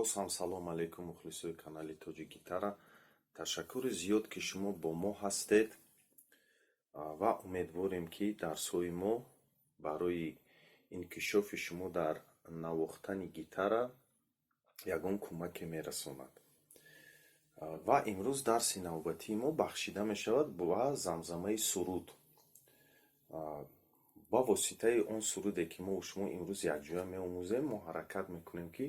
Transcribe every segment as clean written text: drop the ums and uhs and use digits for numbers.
Боз ҳам салом алейкум, мухлисои канали Тоҷи Гитара. Ташаккури зиёд, ки шумо бо мо ҳастед, ва умедворем, ки дарсҳои мо барои инкишофи шумо дар навохтани гитара ягон кӯмаке мерасонад. Ва имрӯз дарси навбатии мо бахшида мешавад ба замзамаи суруд. Ба воситаи он суруде, ки мо шумо имрӯз якҷоя меомӯзем, мо ҳаракат мекунем, ки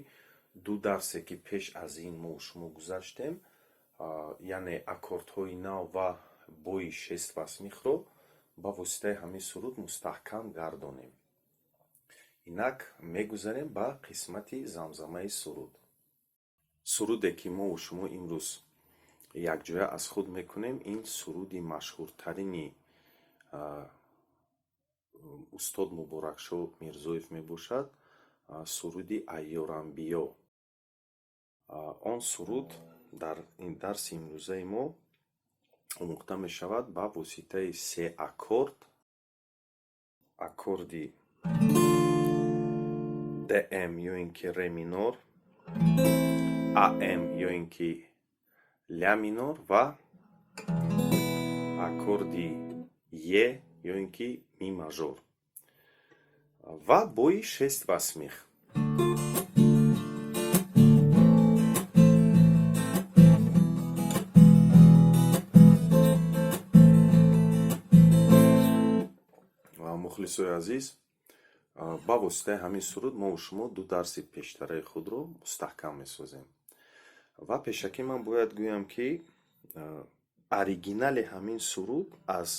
ду дарсе, ки пеш аз ин мо шумо гузаштем, яъне аккордҳои нав ва бои шесть восьмых-ро ба воситаи ҳамин суруд мустаҳкам гардонем. Инак мегузарем ба қисмати замзамаи суруд. Суруде, ки мо шумо имрӯз якҷоя аз худ мекунем, ин суруди машҳуртарини устод Муборакшоҳ Мирзоев мебошад, суруди «Айёрам биё». Он суруд дар дарси имрӯзаи мо омӯхта мешавад ба воситаи се аккорд: аккорди ДМ ё ин ки ре минор, АМ ё ин ки ля минор ва аккорди Е ё ин ки ми мажор ва бои шесть восьмых. Мухлисои азиз, ба воситаи ҳамин суруд мо шумо ду дарси пештараи худро мустаҳкам месозем. Ва пешакӣ ман бояд гӯям, ки оригинали ҳамин суруд аз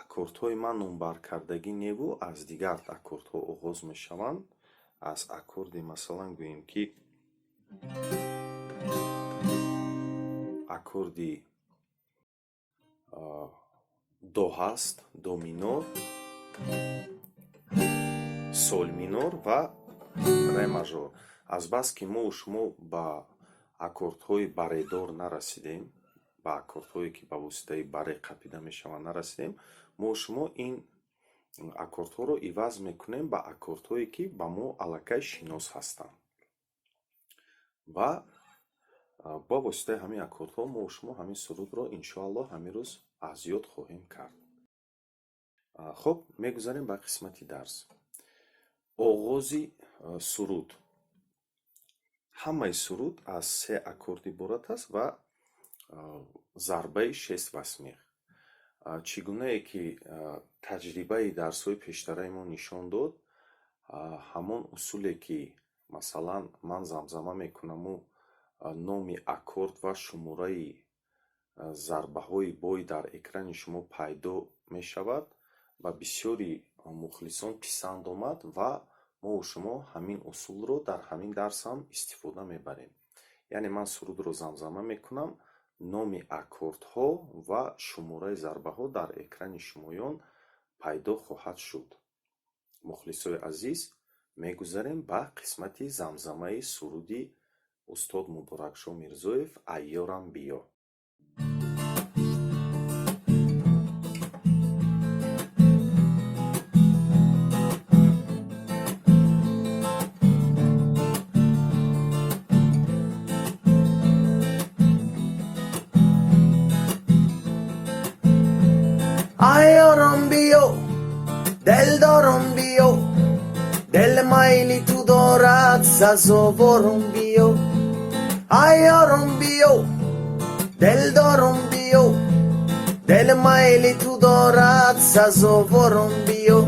аккордҳои ман номбаркардагӣ неву аз дигар аккордҳо оғоз мешаванд. Аз аккорди, масалан, гӯем, ки аккорди до ҳаст, до минор, соль минор ва ре мажор. Азбаски мо шумо ба аккордҳои баредор нарасидем, ба аккордҳое, ки ба воситаи баре қапида мешаванд, нарасидем, мо шумо ин аккордҳоро иваз мекунем ба аккордҳое, ки ба мо аллакай шинос ҳастанд, ва ба воситаи ҳамин аккордҳо мо шумо ҳамин сурудро, иншоаллоҳ, ҳамин рӯз аз ёд хоҳем кард. Хуб, мегузарем ба қисмати дарс. Оғози суруд. Ҳамаи суруд аз се аккорд иборат аст ва зарбаи шесть восьмых. Чӣ гунае ки таҷрибаи дарсҳои пештараи мо нишон дод, ҳамон усуле, ки масалан ман замзама мекунаму номи аккорд ва шумораи зарбаҳои бой дар экрани шумо пайдо мешавад, ба бисёри мухлисон писанд омад ва мо шумо ҳамин усулро дар ҳамин дарс ҳам истифода мебарем. Яъне ман сурудро замзама мекунам, номи аккордҳо ва шумораи зарбаҳо дар экрани шумоён пайдо хоҳад шуд. Мухлисои азиз, мегузарем ба қисмати замзамаи суруди устод Муборакшоҳ Мирзоев «Айёрам биё». Айёрам биё, дилдорам биё, дил майли ту дорад, сазоворам биё. Айёрам биё, дилдорам биё, дил майли ту дорад, сазоворам биё.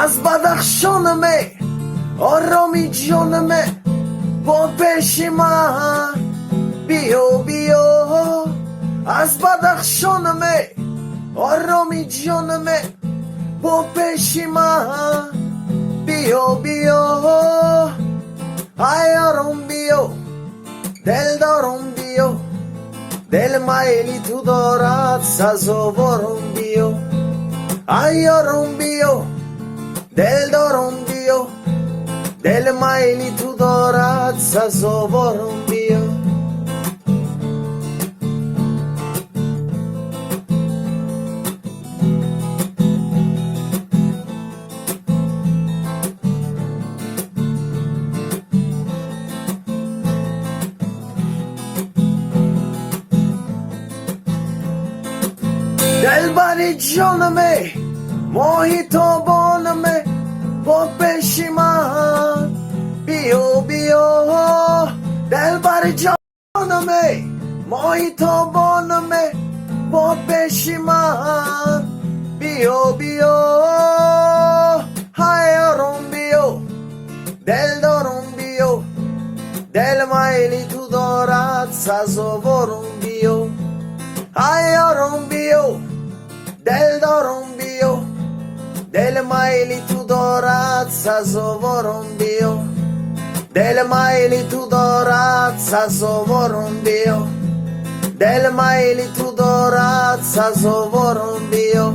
Аз Бадахшонаме, ороми ҷонаме, бо пеши ман биё, биё. Аз Бадахшонаме, ороми ҷонаме, бо пеши ман биё, биё. Айёрам биё, дилдорам биё, дил майли ту дорад, сазоворам биё. Айёрам биё, дилдорам биё, дил майли ту дорад, сазоворам биё. Дилбари ҷонаме, моҳи тобонаме, бо пеши ман биё, биё. Дилбари ҷонаме, моҳи тобонаме, бо пеши ман биё, биё. Ҳай, ёрум, биё, дилдорум, биё, дил майли ту дорад, сазоворум, биё. Ҳай, ёрум, биё, дилдорум, биё, дил майли ту дорад, сазоворум, биё. Дил майли ту дорад, сазоворум, биё. Дил майли ту дорад, сазоворум, биё.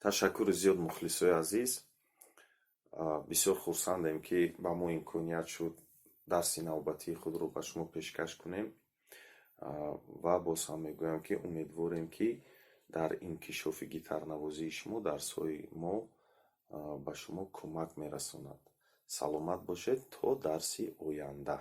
Ташаккури зиёд, мухлисои азиз. Бисёр хурсандем, ки ба мо имконият шуд дарси навбатии худро ба шумо пешкаш кунем, ва боз ҳам мегӯям, ки умедворем, ки дар инкишофи гитарнавозии шумо дарсҳои мо ба шумо кӯмак мерасонад. Саломат бошед то дарси оянда.